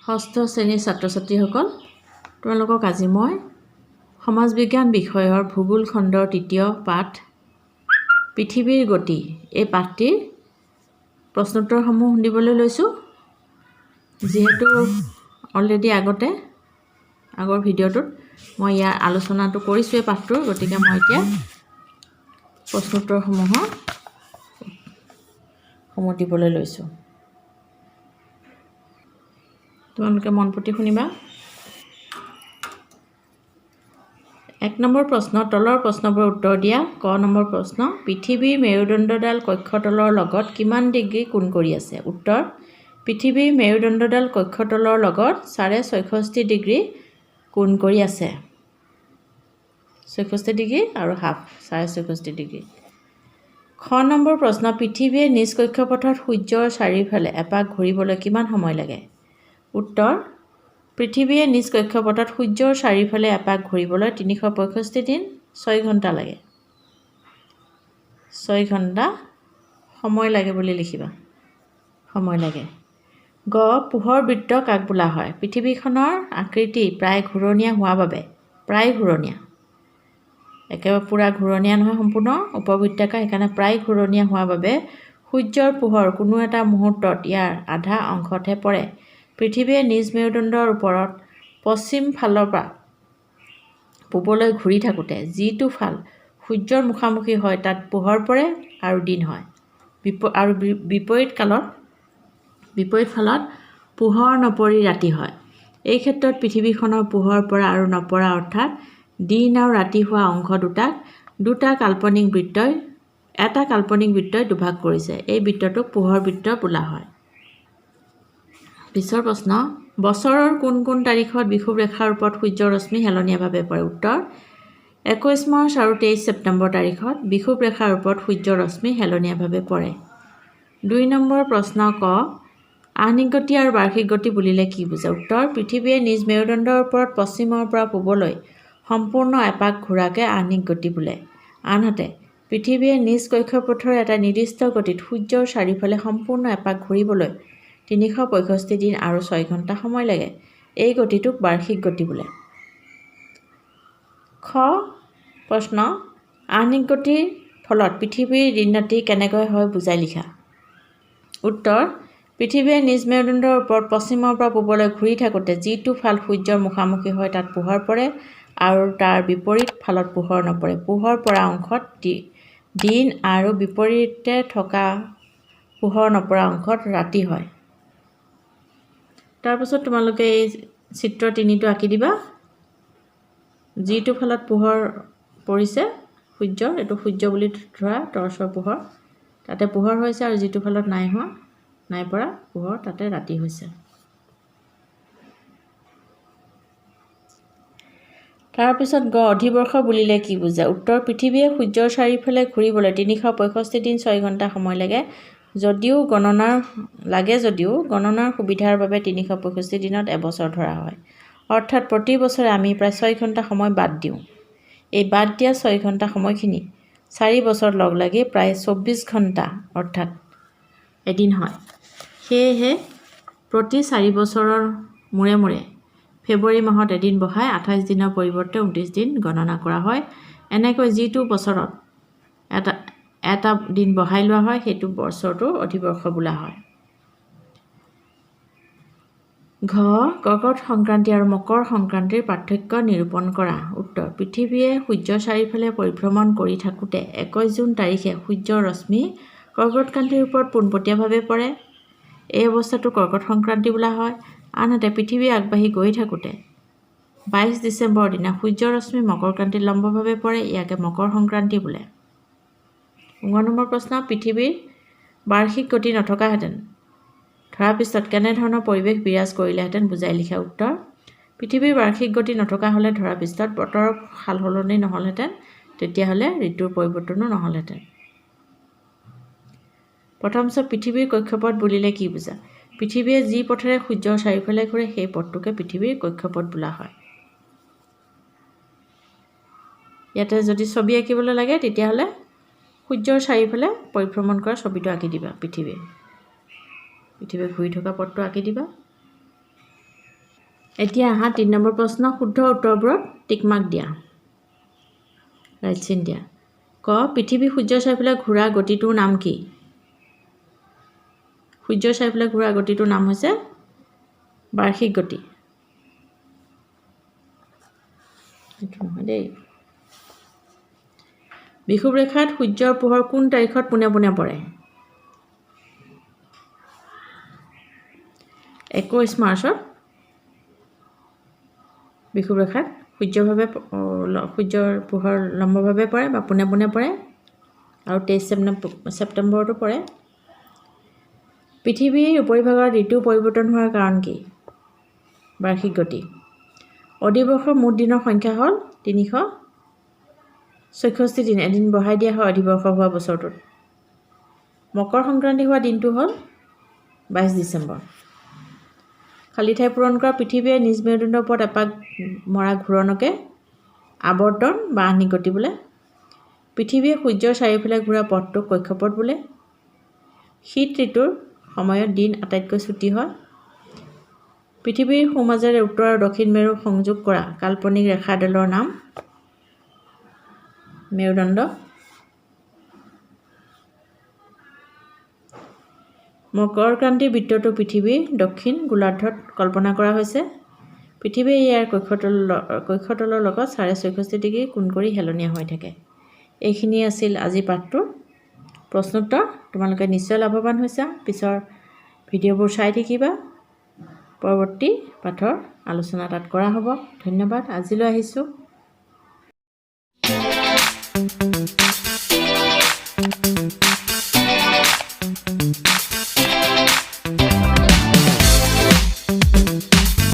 ষষ্ঠ শ্ৰেণীৰ ছাত্ৰ ছাত্ৰীসকল, তোমালোকক আজি মই সমাজ বিজ্ঞান বিষয়ৰ ভূগোল খণ্ডৰ তৃতীয় পাঠ পৃথিৱীৰ গতি এই পাঠটিৰ প্ৰশ্নোত্তৰসমূহ দিবলৈ লৈছোঁ। যিহেতু অলৰেডি আগৰ ভিডিঅ'টোত মই ইয়াৰ আলোচনাটো কৰিছোঁ এই পাঠটোৰ, গতিকে মই এতিয়া প্ৰশ্নোত্তৰসমূহৰ সমূহ দিবলৈ লৈছোঁ। তোমালোকে মন পুতি শুনিবা। 1 নম্বৰ প্ৰশ্ন, তলৰ প্ৰশ্নবোৰৰ উত্তৰ দিয়া। ক নম্বৰ প্ৰশ্ন, পৃথিৱীৰ মেৰুদণ্ডডাল কক্ষতলৰ লগত কিমান ডিগ্ৰী কোণ কৰি আছে? উত্তৰ, পৃথিৱীৰ মেৰুদণ্ডডাল কক্ষতলৰ লগত 66.5 ডিগ্ৰী কোণ কৰি আছে। 66 ডিগ্ৰী আৰু হাফ, 66.5 ডিগ্ৰী। খ নম্বৰ প্ৰশ্ন, পৃথিৱীয়ে নিজ কক্ষপথত সূৰ্যৰ চাৰিওফালে এপাক ঘূৰিবলৈ কিমান সময় লাগে? উত্তৰ, পৃথিৱীয়ে নিজ কক্ষপথত সূৰ্যৰ চাৰিওফালে এপাক ঘূৰিবলৈ 365 দিন 6 ঘণ্টা লাগে। 6 ঘণ্টা সময় লাগে বুলি লিখিবা, সময় লাগে। গ, পোহৰ বৃত্ত কাক বোলা হয়? পৃথিৱীখনৰ আকৃতি প্ৰায় ঘূৰণীয়া হোৱা বাবে, প্ৰায় ঘূৰণীয়া, একেবাৰে পূৰা ঘূৰণীয়া নহয়, সম্পূৰ্ণ উপবৃত্তাকাৰ, সেইকাৰণে প্ৰায় ঘূৰণীয়া হোৱা বাবে সূৰ্যৰ পোহৰ কোনো এটা মুহূৰ্তত ইয়াৰ আধা অংশতহে পৰে। পৃথিৱীয়ে নিজ মেৰুদণ্ডৰ ওপৰত পশ্চিম ফালৰ পৰা পূবলৈ ঘূৰি থাকোঁতে যিটো ফাল সূৰ্যৰ মুখামুখি হয় তাত পোহৰ পৰে আৰু দিন হয়। আৰু বিপৰীত ফালত পোহৰ নপৰি ৰাতি হয়। এই ক্ষেত্ৰত পৃথিৱীখনৰ পোহৰ পৰা আৰু নপৰা অৰ্থাৎ দিন আৰু ৰাতি হোৱা অংশ দুটাক দুটা কাল্পনিক বৃত্তই এটা কাল্পনিক বৃত্তই দুভাগ কৰিছে। এই বৃত্তটোক পোহৰ বৃত্ত বোলা হয়। পিছৰ প্ৰশ্ন, বছৰৰ কোন কোন তাৰিখত বিষুৱ ৰেখাৰ ওপৰত সূৰ্যৰ ৰশ্মি হেলনীয়াভাৱে পৰে? উত্তৰ, 21 মাৰ্চ আৰু 23 ছেপ্টেম্বৰ তাৰিখত বিষুৱ ৰেখাৰ ওপৰত সূৰ্যৰ ৰশ্মি হেলনীয়াভাৱে পৰে। 2 নম্বৰ প্ৰশ্ন, ক, আহ্নিক গতি আৰু বাৰ্ষিক গতি বুলিলে কি বুজা? উত্তৰ, পৃথিৱীয়ে নিজ মেৰুদণ্ডৰ ওপৰত পশ্চিমৰ পৰা পূবলৈ সম্পূৰ্ণ এপাক ঘূৰাকে আহ্নিক গতি বোলে। আনহাতে পৃথিৱীয়ে নিজ কক্ষপথৰ এটা নিৰ্দিষ্ট গতিত সূৰ্যৰ চাৰিওফালে সম্পূৰ্ণ এপাক ঘূৰিবলৈ 365 দিন আৰু 6 ঘণ্টা সময় লাগে। এই গতিটোক বাৰ্ষিক গতি বোলে। খ প্ৰশ্ন, আহ্নিক গতিৰ ফলত পৃথিৱীৰ দিন ৰাতি কেনেকৈ হয় বুজাই লিখা। উত্তৰ, পৃথিৱীয়ে নিজ মেৰুদণ্ডৰ ওপৰত পশ্চিমৰ পৰা পূবলৈ ঘূৰি থাকোঁতে যিটো ফাল সূৰ্যৰ মুখামুখি হয় তাত পোহৰ পৰে আৰু তাৰ বিপৰীত ফালত পোহৰ নপৰে। পোহৰ পৰা অংশত দিন আৰু বিপৰীতে থকা পোহৰ নপৰা অংশত ৰাতি হয়। তাৰপাছত তোমালোকে এই চিত্ৰ তিনিটো আঁকি দিবা। যিটো ফালত পোহৰ পৰিছে সূৰ্যৰ, এইটো সূৰ্য বুলি ধৰা, টৰ্চৰ পোহৰ, তাতে পোহৰ হৈছে আৰু যিটো ফালত নাই হোৱা, নাই পৰা পোহৰ, তাতে ৰাতি হৈছে। তাৰপিছত গ, অধিবৰ্ষ বুলিলে কি বুজা? উত্তৰ, পৃথিৱীয়ে সূৰ্যৰ চাৰিওফালে ঘূৰিবলৈ 365 দিন 6 ঘণ্টা সময় লাগে যদিও গণনাৰ সুবিধাৰ বাবে 365 দিনত এবছৰ ধৰা হয়। অৰ্থাৎ প্ৰতি বছৰে আমি প্ৰায় 6 ঘণ্টা সময় বাদ দিওঁ। এই বাদ দিয়া 6 ঘণ্টা সময়খিনি 4 বছৰ লগ লাগি প্ৰায় 24 ঘণ্টা অৰ্থাৎ এদিন হয়। সেয়েহে প্ৰতি 4 বছৰৰ মূৰে মূৰে ফেব্ৰুৱাৰী মাহত এদিন বঢ়াই 28 দিনৰ পৰিৱৰ্তে 29 দিন গণনা কৰা হয়। এনেকৈ যিটো বছৰত এটা দিন বঢ়াই লোৱা হয় সেইটো বছৰটো অধিবৰ্ষ বোলা হয়। ঘ, কৰ্কট সংক্ৰান্তি আৰু মকৰ সংক্ৰান্তিৰ পাৰ্থক্য নিৰূপণ কৰা। উত্তৰ, পৃথিৱীয়ে সূৰ্যৰ চাৰিওফালে পৰিভ্ৰমণ কৰি থাকোঁতে 21 জুন তাৰিখে সূৰ্যৰ ৰশ্মি কৰ্কটক্ৰান্তিৰ ওপৰত পোনপটীয়াভাৱে পৰে। এই অৱস্থাটো কৰ্কট সংক্ৰান্তি বোলা হয়। আনহাতে পৃথিৱী আগবাঢ়ি গৈ থাকোঁতে 22 ডিচেম্বৰৰ দিনা সূৰ্যৰ ৰশ্মি মকৰ ক্ৰান্তিত লম্বভাৱে পৰে। ইয়াকে মকৰ সংক্ৰান্তি বোলে। 15 নম্বৰ প্ৰশ্ন, পৃথিৱীৰ বাৰ্ষিক গতি নথকাহেঁতেন ধৰাপৃষ্ঠত কেনেধৰণৰ পৰিৱেশ বিৰাজ কৰিলেহেঁতেন বুজাই লিখা। উত্তৰ, পৃথিৱীৰ বাৰ্ষিক গতি নথকা হ'লে ধৰাপৃষ্ঠত বতৰৰ সালসলনি নহ'লহেঁতেন, তেতিয়াহ'লে ঋতুৰ পৰিৱৰ্তনো নহ'লহেঁতেন। প্ৰথম চোৱা, পৃথিৱীৰ কক্ষপথ বুলিলে কি বুজা? পৃথিৱীয়ে যি পথেৰে সূৰ্যৰ চাৰিওফালে ঘূৰে সেই পথটোকে পৃথিৱীৰ কক্ষপথ বোলা হয়। ইয়াতে যদি ছবি আঁকিবলৈ লাগে তেতিয়াহ'লে সূৰ্যৰ চাৰিওফালে পৰিভ্ৰমণ কৰা ছবিটো আঁকি দিবা। পৃথিৱীয়ে ঘূৰি থকা পথটো আঁকি দিবা। এতিয়া আহা 3 নম্বৰ প্ৰশ্ন, শুদ্ধ উত্তৰবোৰত টিকমাৰ্ক দিয়া, ৰাইট চিন দিয়া। ক, পৃথিৱী সূৰ্যৰ চাৰিওফালে ঘূৰা গতিটোৰ নাম কি? সূৰ্যৰ চাৰিওফালে ঘূৰা গতিটোৰ নাম হৈছে বাৰ্ষিক গতি। এইটো নহয় দেই। বিষুৱৰেখাত সূৰ্যৰ পোহৰ কোন তাৰিখত পোনে পোনে পৰে? 21 মাৰ্চত বিষুৱৰেখাত সূৰ্যৰ পোহৰ লম্বভাৱে পৰে বা পোনে পোনে পৰে আৰু 23 ছেপ্টেম্বৰতো পৰে। পৃথিৱীৰ উপৰিভাগৰ ঋতু পৰিৱৰ্তন হোৱাৰ কাৰণ কি? বাৰ্ষিক গতি। অধিবৰ্ষৰ মুঠ দিনৰ সংখ্যা হ'ল 366 দিন, এদিন বঢ়াই দিয়া হয় অধিবৰ্ষ হোৱা বছৰটোত। মকৰ সংক্ৰান্তি হোৱা দিনটো হ'ল 22 ডিচেম্বৰ। খালী ঠাই পূৰণ কৰা। পৃথিৱীয়ে নিজ মেৰুদণ্ডৰ ওপৰত এপাক মৰা ঘূৰণকে আৱৰ্তন বা আহ্নিক গতি বোলে। পৃথিৱীয়ে সূৰ্যৰ চাৰিওফালে ঘূৰা পথটোক কক্ষপথ বোলে। শীত ঋতুৰ সময়ত দিন আটাইতকৈ চুটি হয়। পৃথিৱীৰ সোঁমাজেৰে উত্তৰ আৰু দক্ষিণ মেৰু সংযোগ কৰা কাল্পনিক ৰেখাডালৰ নাম মেৰুদণ্ড। মকৰক্ৰান্তি বৃত্তটো পৃথিৱীৰ দক্ষিণ গোলাৰ্ধত কল্পনা কৰা হৈছে। পৃথিৱীয়ে ইয়াৰ কক্ষতলৰ লগত ৬.৫ ডিগ্ৰী কোণ কৰি হেলনীয়া হৈ থাকে। এইখিনিয়ে আছিল আজিৰ পাঠটোৰ প্ৰশ্নোত্তৰ। তোমালোকে নিশ্চয় লাভৱান হৈছা। পিছৰ ভিডিঅ'বোৰ চাই থাকিবা। পৰৱৰ্তী পাঠৰ আলোচনা তাত কৰা হ'ব। ধন্যবাদ। আজিলৈ আহিছোঁ।